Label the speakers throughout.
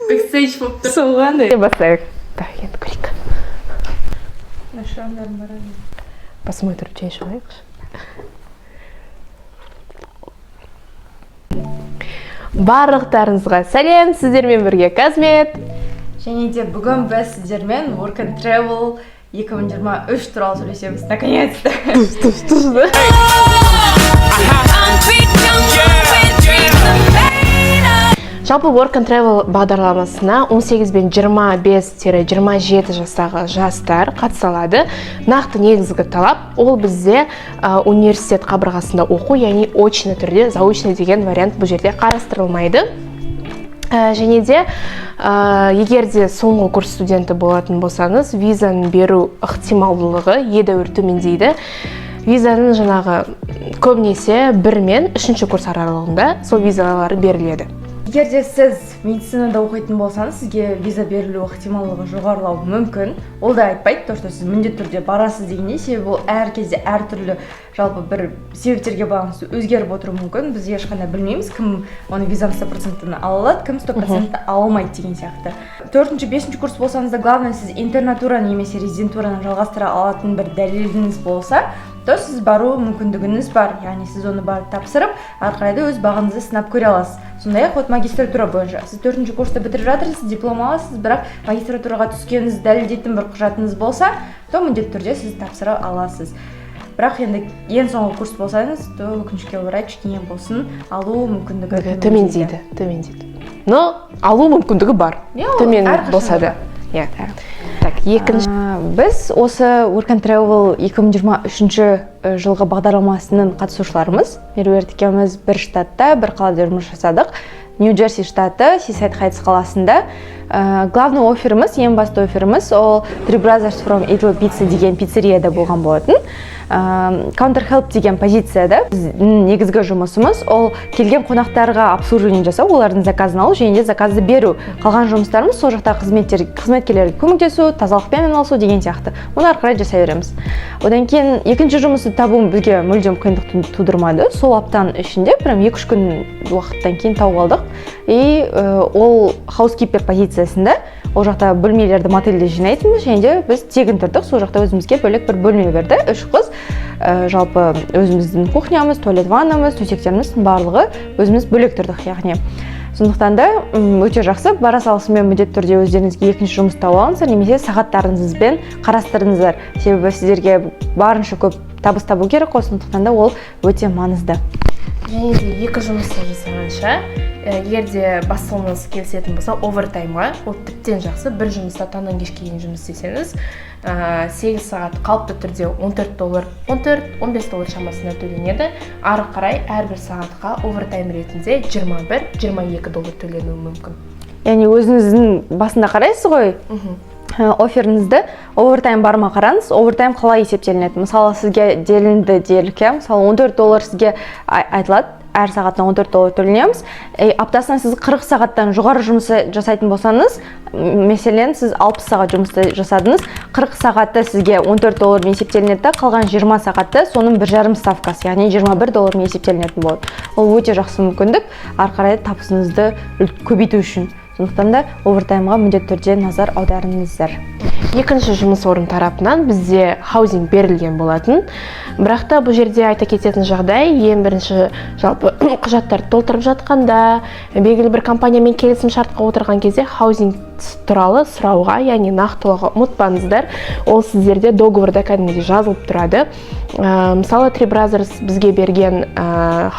Speaker 1: Бэкстейдж болып тұр.
Speaker 2: Сол қандай?
Speaker 3: Бастайық. Так, енді көрейік.
Speaker 2: Шрамдарым бар.
Speaker 3: Басым отырып чай ішіп алайықшы. Барлықтарыңызға сәлем, сіздермен бірге Казмет.
Speaker 2: Және де бүгін біз сіздермен Work and Travel 2023 туралы сөйлесеміз, наконец-то.
Speaker 4: Concrete jungle with dreams are made of.
Speaker 3: Жалпы, Work and Travel бағдарламасына 18 бен 25-27 жастағы жастар қатыса алады. Нақты негізгі талап ол бізде университет қабырғасында оқу, яғни очно түрде, заочно деген вариант бұл жерде қарастырылмайды. Және де егер де соңғы курс студенті болатын болсаңыз, визаны беру ықтималдылығы едәуір төмендейді. Визаның жаңағы көбінесе бір мен үшінші курс аралығында сол визалар беріледі.
Speaker 2: Егер де сіз медицинада оқитын болсаңыз, сізге виза берілу ықтималдығы жоғарылауы мүмкін. Ол да айтпайды то, что сіз міндетті түрде барасыз дегендей, себебі ол әр кезде әртүрлі, жалпы бір себептерге байланысты өзгеріп отыруы мүмкін. Біз ешқандай білмейміз, кім оны визаны 100%-ын ала алады, кім 100%-ті ала алмайды деген сияқты. Төртінші, бесінші курс болсаңыз да, главное, сіз интернатураны немесе резидентураны жалғастыра алатын бір дәлеліңіз болса, то сіз бару мүмкіндігіңіз бар, яғни сіз оны барып тапсырып, ары қарай да өз бағыңызды сынап көре аласыз. Сондай ақ вот магистратура бойынша сіз төртінші курсты бітіріп жатырсыз, диплом аласыз, бірақ магистратураға түскеніңізді дәлелдейтін бір құжатыңыз болса, то міндетті түрде сіз тапсыра аласыз. Бірақ енді ең соңғы курс болсаңыз, то өкінішке орай, кішкене болсын алу мүмкіндігі
Speaker 3: Төмендейді, но алу мүмкіндігі бар.
Speaker 2: Иә, ол
Speaker 3: Төмен
Speaker 2: әрқашан
Speaker 3: болса да, иә. Так, екінші.
Speaker 5: Біз осы Work and Travel 2023 жылғы бағдарламасының қатысушыларымыз. Меруерт екеуміз бір штатта, бір қалада жұмыс жасадық. Нью Джерси штаты, Сисайд Хайтс қаласында. Главный офферіміз, ең басты офферіміз ол Three Brothers from Italy Pizza деген пиццерияда болған болатын. Counter Help деген позицияда біздің негізгі жұмысымыз ол келген қонақтарға обслуживание жасау, олардың заказын алу және де заказды беру. Қалған жұмыстарымыз сол жақтағы қызметкерлерге көмектесу, тазалықпен айналысу деген сияқты. Оны ары қарай жасай береміз. Одан кейін екінші жұмысты табу бізге мүлдем қиындық тудырмады. Сол аптаның ішінде, прям 2-3 күн уақыттан кейін тауып алдық. И ол housekeeper позициясында, ол жақта бөлмелерді мотельде жинайтынбыз және де біз тегін тұрдық. Сол жақта өзімізге бөлек бір бөлме берді, үш қыз. Жалпы өзіміздің кухнямыз, туалет, ваннамыз, төсектеріміз, барлығы өзіміз бөлек тұрдық яғни. Сондықтан да өте жақсы. Бара салысымен міндетті түрде өздеріңізге екінші жұмыс тауып алыңыздар немесе сағаттарыңызбен қарастырыңыздар, себебі сіздерге барынша көп табыс табу керек қой, сондықтан да ол өте маңызды.
Speaker 3: Және де екі жұмысты жасағанша, егер де бастығыңыз келісетін болса овертаймға, ол тіптен жақсы. Бір жұмыста таңнан кешке дейін жұмыс істесеңіз, 8 сағат қалыпты түрде 14 доллар, 14-15 доллар шамасында төленеді. Ары қарай әрбір сағатқа овертайм ретінде 21-22 доллар төленуі мүмкін.
Speaker 5: Яғни өзіңіздің басында қарайсыз ғой офферіңізді, овертайм бар ма, қараңыз. Овертайм қалай есептелінеді? Мысалы, сізге делінді делік, иә, мысалы, 14 доллар сізге айтылады, әр сағатына 14 доллар төленеміз. И аптасына сіз 40 сағаттан жоғары жұмыс жасайтын болсаңыз, мәселен, сіз 60 сағат жұмыс жасадыңыз, 40 сағаты сізге 14 доллармен есептелінеді да, қалған 20 сағатты соның бір жарым ставкасы, яғни 21 доллармен есептелінетін болады. Ол өте жақсы мүмкіндік ары қарай табысыңызды көбейту үшін. Сондықтан да овертаймға міндетті түрде назар аударыңыздар.
Speaker 3: Екінші жұмыс орын тарапынан бізде housing берілген болатын. Бірақ та бұл жерде айта кететін жағдай, ең бірінші, жалпы құжаттарды толтырып жатқанда, белгілі бір компаниямен келісім шартқа отырған кезде housing туралы сұрауға, яғни нақтылауға ұмытпаңыздар. Ол сіздерде договорда кәдімгідей жазылып тұрады. Мысалы, Three Brothers бізге берген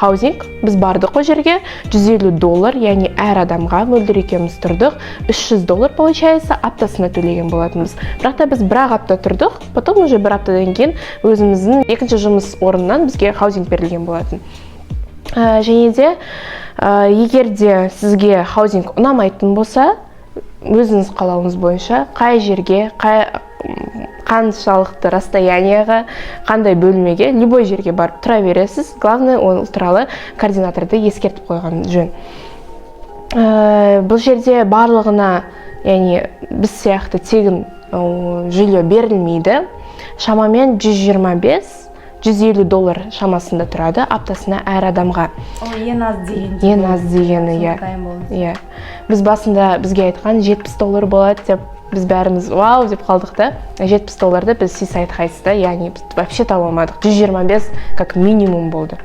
Speaker 3: housing, біз бардық ол жерге, 150 доллар, яғни әр адамға, Мөлдір екеуміз тұрдық, 300 доллар получается аптасына төлеген болатынбыз. Бірақ та біз бір ақ апта тұрдық, потом уже бір аптадан кейін өзіміздің екінші жұмыс орнынан бізге housing берілген болатын. Және де егер де сізге housing ұнамайтын болса, өзіңіз қалауыңыз бойынша қай жерге, қаншалықты расстоянияға, қандай бөлмеге, любой жерге барып тұра бересіз. Главное, ол туралы координаторды ескертіп қойған жөн. Бұл жерде барлығына, яғни біз сияқты тегін жилье берілмейді. Шамамен 125 150 доллар шамасында тұрады аптасына әр адамға.
Speaker 2: Ол ең аз деген.
Speaker 3: Ең аз дегені, иә.
Speaker 2: Дайын болыңыз.
Speaker 3: Иә, біз басында, бізге айтқан 70 доллар болады деп, біз бәріміз «вау» деп қалдық та. 70 долларды біз Сисайд Хайтста, яғни, біз вообще таба алмадық, 125 как минимум болды.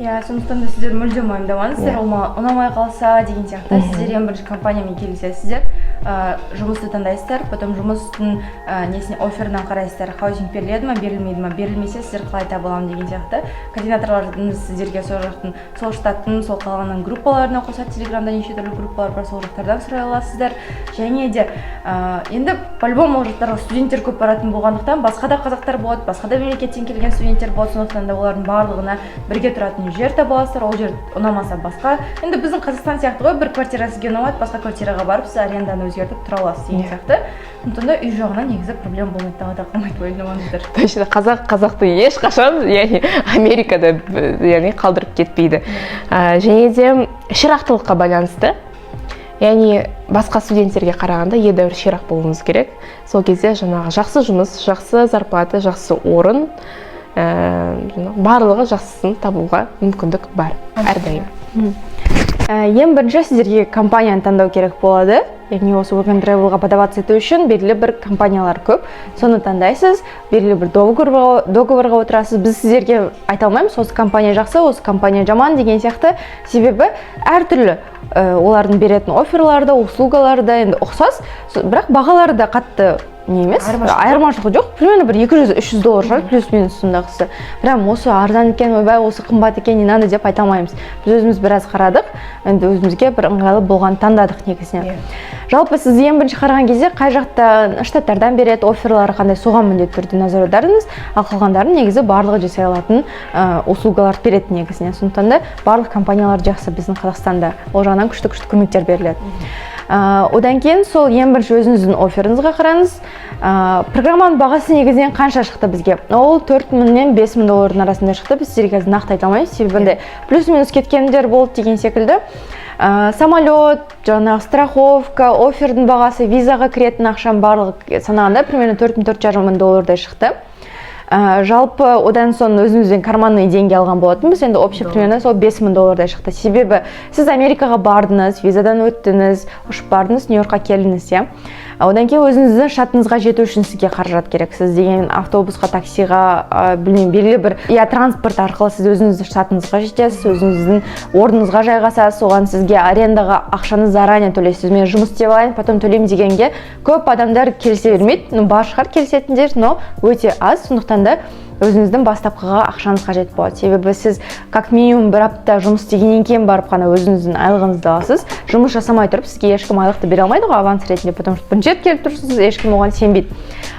Speaker 2: Иә, сондықтан да сіздер мүлдем уайымдамаңыздар, ол ұнамай қалса деген сияқты. Сіздер ең бірінші компаниямен келісесіздер, жұмысты таңдайсыздар, потом жұмыстың несіне, офферына қарайсыздар: housing беріледі ма, берілмейді ма, берілмесе, сіздер қалай таба аламын деген сияқты. Координаторларыңыз сіздерге сол жақтың, сол штаттың, сол қаланың группаларына қосады. Телеграмда неше түрлі группалар бар, сол жақтардан сұрай аласыздар. Және де енді по любому ол жақтарға студенттер көп баратын болғандықтан, басқа да қазақтар болады, басқа да мемлекеттен келген студенттер болады. Сондықтан да олардың барлығына бірге тұратын жер таба аласыздар. Ол жер ұнамаса, басқа, енді біздің Қазақстан сияқты ғой, бір квартира сізге ұнамады, басқа квартираға барып, сіз аренданы өзгертіп тұра аласыз деген сияқты. Сондықтан да үй жағынан негізі проблема болмайды, далада қалмайды, уайымдамаңыздар.
Speaker 3: Точно, қазақ қазақты ешқашан, яғни, Америкада, яғни, қалдырып кетпейді. Және де ширақтылыққа байланысты, яғни, басқа студенттерге қарағанда едәуір ширақ болуыңыз керек. Сол кезде жаңағы жақсы жұмыс, жақсы зарплата, жақсы орын, жаңағы барлығы жақсысын табуға мүмкіндік бар әрдайым.
Speaker 5: Ең бірінші сіздерге компанияны таңдау керек болады, яғни осы Work and Travelға подаваться ету үшін белгілі бір компаниялар көп, соны таңдайсыз, белгілі бір договорға отырасыз. Біз сіздерге айта алмаймыз, осы компания жақсы, осы компания жаман деген сияқты, себебі әртүрлі, олардың беретін офферлары да, услугалары да енді ұқсас, бірақ бағалары да қатты не емес.
Speaker 3: Айырмашылығы.
Speaker 5: Айырмашылығы жоқ, примерно бір 200-300 доллар шығар, плюс минус сондағысы. Прям осы арзан екен, ойбай, осы қымбат екен, не надо деп айта алмаймыз. Біз өзіміз біраз қарадық, енді өзімізге бір ыңғайлы болғанын таңдадық негізінен. Жалпы сіз ең бірінші қараған кезде қай жақта, штаттардан береді, офферлары қандай, соған міндетті түрде назар аударыңыз. Ал қалғандарын негізі барлығы жасай алатын услугаларды береді негізінен. Сондықтан да барлық компаниялар жақсы біздің Қазақстанда, ол жағынан күшті күшті көмектер беріледі. Одан кейін сол ең бірінші өзіңіздің офферіңізге қараңыз. Программаның бағасы негізінен қанша шықты бізге? Ол 4000-нен 5000 доллардың арасында шықты. Біз сіздерге қазір нақты айта алмаймыз, себебі андай плюс минус кеткендер болды деген секілді. Самолет, жаңағы страховка, оффердің бағасы, визаға кіретін ақшаның барлығы санағанда примерно 4000, 4500 доллардай шықты. Жалпы одан соң өзімізден карманный деньги алған болатынбыз. Енді общий примерно сол 5000 доллардай шықты, себебі сіз Америкаға бардыңыз, визадан өттіңіз, ұшып бардыңыз, Нью Йоркқа келдіңіз, иә. Одан кейін өзіңіздің штатыңызға жету үшін сізге қаражат керек. Сіз деген автобусқа, таксиға, білмеймін, белгілі бір, иә, транспорт арқылы сіз өзіңіздің штатыңызға жетесіз, өзіңіздің орныңызға жайғасасыз. Оған сізге арендаға ақшаны заранее төлейсіз. Мен жұмыс істеп алайын, потом төлеймін дегенге көп адамдар келісе бермейді. Ну, бар шығар келісетіндер, но өте аз. Сондықтан да өзіңіздің бастапқыға ақшаңыз қажет болады, себебі сіз как минимум бір апта жұмыс істегеннен кейін барып қана өзіңіздің айлығыңызды аласыз. Жұмыс жасамай тұрып сізге ешкім айлықты бере алмайды ғой аванс ретінде, потому что бірінші рет келіп тұрсыз, ешкім оған сенбейді.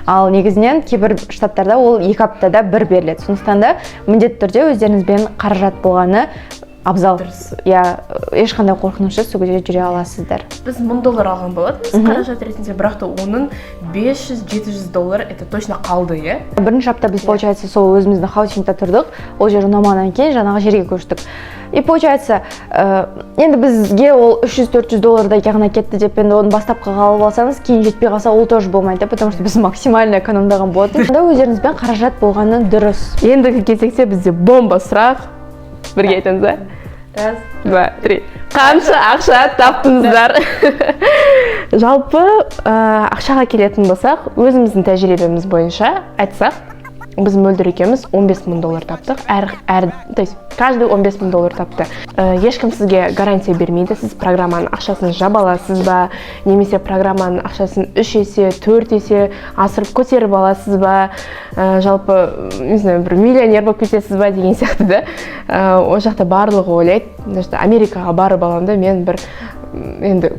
Speaker 5: Ал негізінен кейбір штаттарда ол 2 аптада бір беріледі. Сондықтан да міндетті түрде өздеріңізбен қаражат болғаны абзал, иә, ешқандай қорқынышсыз сол жерде жүре аласыздар.
Speaker 3: Біз 1000 доллар алған болатынбыз қаражат ретінде, бірақ та оның 500-700 доллар это точно қалды, иә.
Speaker 5: Бірінші апта біз, получается, сол өзіміздің housing та тұрдық. Ол жер ұнамағаннан кейін жаңағы жерге көштік. И получается, енді бізге ол 300-400 доллардай ғана кетті деп, енді оны бастапқыға алып алсаңыз, кейін жетпей қалса, ол тоже болмайды, потому что біз максимально экономдаған болатынбыз. Онда өздеріңізбен қаражат болғаны дұрыс.
Speaker 3: Ендігі кезекте бізде бомба сұрақ. Бірге айтамыз ба?
Speaker 2: Раз,
Speaker 3: два, три. Қанша ақша таптыңыздар? Жалпы ақшаға келетін болсақ, өзіміздің тәжірибеміз бойынша айтсақ, біз Мөлдір екеуміз 15 мың доллар таптық. Әр, то есть каждый 15 мың доллар тапты. Ешкім сізге гарантия бермейді, сіз программаның ақшасын жаба аласыз ба немесе программаның ақшасын үш есе, төрт есе асырып көтеріп аласыз ба, жалпы, не знаю, бір миллионер болып кетесіз ба деген сияқты да. Ол жақта барлығы ойлайды, что Америкаға барып аламын да, мен бір енді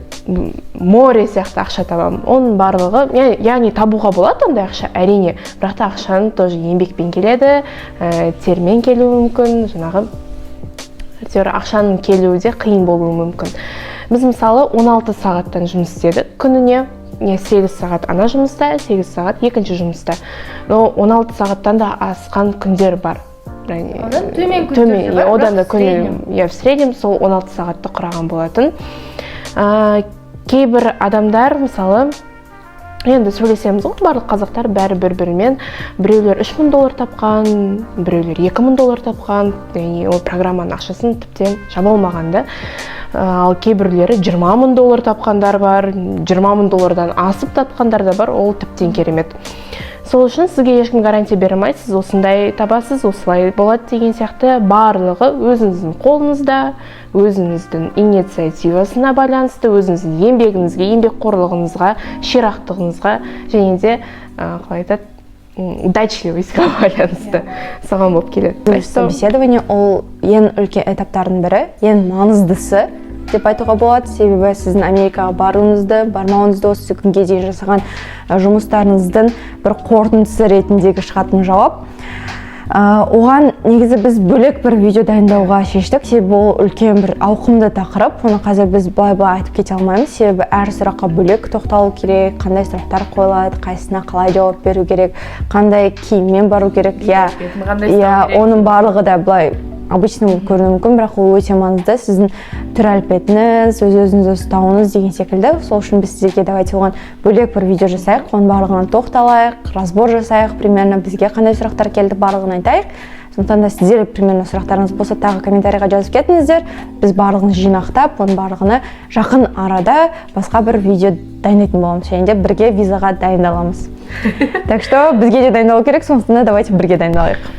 Speaker 3: море сияқты ақша табамын. Оның барлығы, яғни, табуға болады ондай ақша, әрине, бірақ та ақшаның тоже еңбекпен келеді, термен келуі мүмкін, жаңағы әйтеуір ақшаның келуі де қиын болуы мүмкін. Біз, мысалы, 16 сағаттан жұмыс істедік күніне, не 8 сағат ана жұмыста, 8 сағат екінші жұмыста, но 16 сағаттан да асқан күндер бар. Яғни,
Speaker 2: Одан төмен күндер
Speaker 3: төмен,
Speaker 2: де бар,
Speaker 3: иә, одан да
Speaker 2: бірақ в среднем.
Speaker 3: Иә, в среднем сол 16 сағатты құраған болатын. Кейбір адамдар, мысалы, Енді сөйлесеміз ғой, барлық қазақтар бәрі бір бірімен біреулер 3000 доллар тапқан, біреулер 2000 доллар тапқан, яғни ол программаның ақшасын тіптен жаба алмаған да. Ал кейбіреулері 20 000 доллар тапқандар бар, 20 000 доллардан асып тапқандар да бар. Ол тіптен керемет. Сол үшін сізге ешкім гарантия бере алмайды, сіз осындай табасыз, осылай болады деген сияқты. Барлығы өзіңіздің қолыңызда, өзіңіздің инициативасына байланысты, өзіңіздің еңбегіңізге, еңбекқорлығыңызға, ширақтығыңызға және де қалай айтады, удачливость қа байланысты соған болып келеді. Так что
Speaker 5: Собеседование ол ең үлкен этаптардың бірі, ең маңыздысы деп айтуға болады, себебі сіздің Америкаға баруыңызды, бармауыңызды осы күнге дейін жасаған жұмыстарыңыздың бір қорытындысы ретіндегі шығатын жауап. Оған негізі біз бөлек бір видео дайындауға шештік, себебі ол үлкен бір ауқымды тақырып. Оны қазір біз былай былай айтып кете алмаймыз, себебі әр сұраққа бөлек тоқталу керек: қандай сұрақтар қойылады, қайсысына қалай жауап беру керек, қандай киіммен бару керек, иә.
Speaker 3: Қандай
Speaker 5: Иә.
Speaker 3: ұстау керек.
Speaker 5: Оның барлығы да былай обычный болып көрінуі мүмкін, бірақ ол өте маңызды: сіздің түр әлпетіңіз, өз өзіңізді ұстауыңыз деген секілді. Сол үшін біз сіздерге, давайте, оған бөлек бір видео жасайық, оның барлығына тоқталайық, разбор жасайық, примерно бізге қандай сұрақтар келді, барлығын айтайық. Сондықтан да сіздер примерно сұрақтарыңыз болса, тағы комментарийға жазып кетіңіздер. Біз барлығын жинақтап, оның барлығына жақын арада басқа бір видео дайындайтын боламыз және де бірге визаға дайындаламыз. Так что бізге де дайындалу керек, сондықтан да давайте бірге дайындалайық.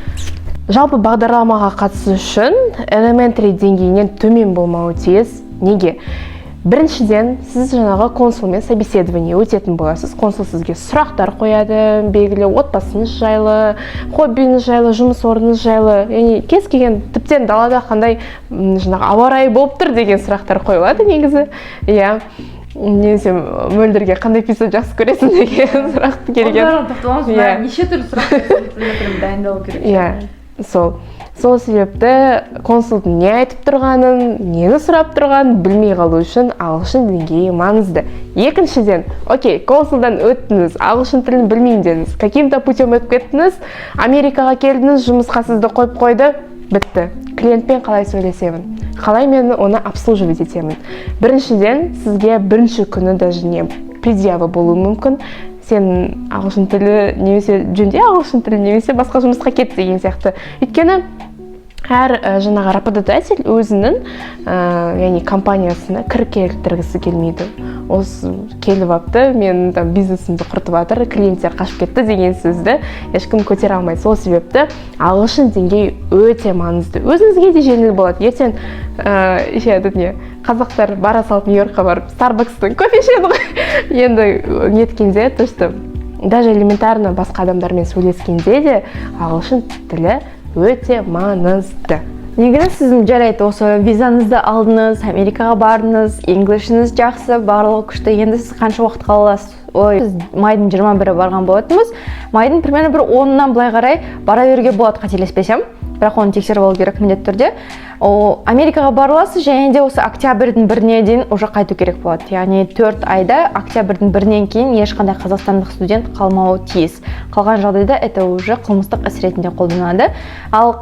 Speaker 3: Жалпы бағдарламаға қатысу үшін elementary деңгейінен төмен болмауы тиіс. Неге? Біріншіден, сіз жаңағы консулмен собеседование өтетін боласыз. Консул сізге сұрақтар қояды, белгілі отбасыңыз жайлы, хоббиіңіз жайлы, жұмыс орныңыз жайлы, яғни кез келген, тіптен далада қандай жаңағы ауа райы болып тұр деген сұрақтар қойылады негізі, иә, немесе Мөлдірге «Қандай пицца жақсы көресің?» деген сұрақ келген.
Speaker 2: Барлығын тоқталамыз.
Speaker 3: Иә.
Speaker 2: Неше түрлі сұрақ, дайындалу керек.
Speaker 3: Иә, сол себепті консулдың не айтып тұрғанын, нені сұрап тұрғанын білмей қалу үшін ағылшын деңгейі маңызды. Екіншіден, окей, консулдан өттіңіз, ағылшын тілін білмеймін дедіңіз, каким-то путем өтіп кеттіңіз, Америкаға келдіңіз, жұмысқа сізді қойып қойды, бітті. Клиентпен қалай сөйлесемін, қалай мен оны обслуживать етемін? Біріншіден, сізге бірінші күні даже не предъява болуы мүмкін: «Сен ағылшын тілі немесе жөнде ағылшын тілі, немесе басқа жұмысқа кет» деген сияқты. Өйткені әр жаңағы работодатель өзінің яғни компаниясына кір келтіргісі келмейді. «Осы келіп алыпты, менің там бизнесімді құртып жатыр, клиенттер қашып кетті» деген сөзді ешкім көтере алмайды. Сол себепті ағылшын деңгейі өте маңызды, өзіңізге де жеңіл болады ертең. Еще этот не, қазақтар бара салып Нью Йоркқа барып, Старбакстың кофе ішеді ғой енді. Неткенде, то что даже элементарно басқа адамдармен сөйлескенде де ағылшын тілі өте маңызды.
Speaker 5: Негізі сіздің, жарайды, осы визаңызды алдыңыз, Америкаға бардыңыз, English іңіз жақсы, барлығы күшті. Енді сіз қанша уақыт қала аласыз? Ой, біз майдың 21-і барған болатынбыз. Майдың примерно бір 10-ынан былай қарай бара беруге болады, қателеспесем, бірақ оны тексеріп алу керек міндетті түрде. О, Америкаға бара аласыз және де осы октябрьдің 1-іне дейін уже қайту керек болады, яғни 4 айда октябрьдің 1-інен кейін ешқандай қазақстандық студент қалмауы тиіс. Қалған жағдайда это уже қылмыстық іс ретінде қолданады. Ал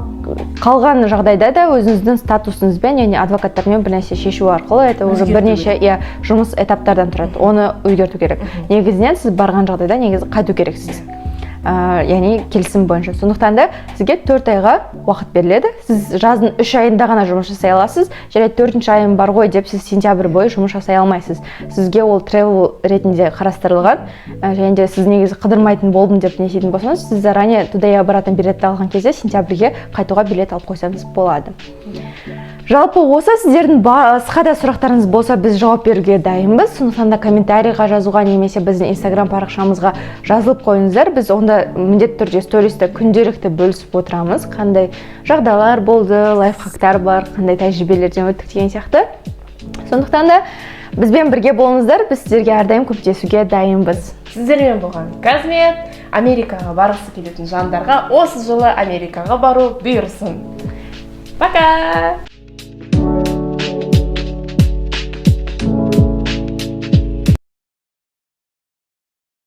Speaker 5: қалған жағдайда да өзіңіздің статусыңызбен, яғни адвокаттармен бір нәрсе шешу арқылы, это уже
Speaker 2: Өзгерту.
Speaker 5: бірнеше, иә, жұмыс этаптардан тұрады, оны өзгерту керек. Негізінен сіз барған жағдайда негізі қайту керексіз, яғни келісім бойынша. Сондықтан да сізге 4 айға уақыт беріледі. Сіз жаздың 3 айында ғана жұмыс жасай аласыз. Жарайды, төртінші айым бар ғой деп, сіз сентябрь бойы жұмыс жасай алмайсыз. Сізге ол travel ретінде қарастырылған. Және де сіз негізі қыдырмайтын болдым деп не істейтін болсаңыз, сіз заранее туда и обратно билетті алған кезде сентябрьге қайтуға билет алып қойсаңыз болады. Жалпы осы, сіздердің басқа да сұрақтарыңыз болса, біз жауап беруге дайынбыз. Сондықтан да комментарийға жазуға немесе біздің Инстаграм парақшамызға жазылып қойыңыздар. Біз онда міндетті түрде стористі күнделікті бөлісіп отырамыз, қандай жағдайлар болды, лайфхактар бар, қандай тәжірибелерден өттік деген сияқты. Сондықтан да бізбен бірге болыңыздар, біз сіздерге әрдайым көмектесуге дайынбыз.
Speaker 3: Сіздермен болған Казмет. Америкаға барғысы келетін жандарға осы жылы Америкаға бару бұйырсын. Пока!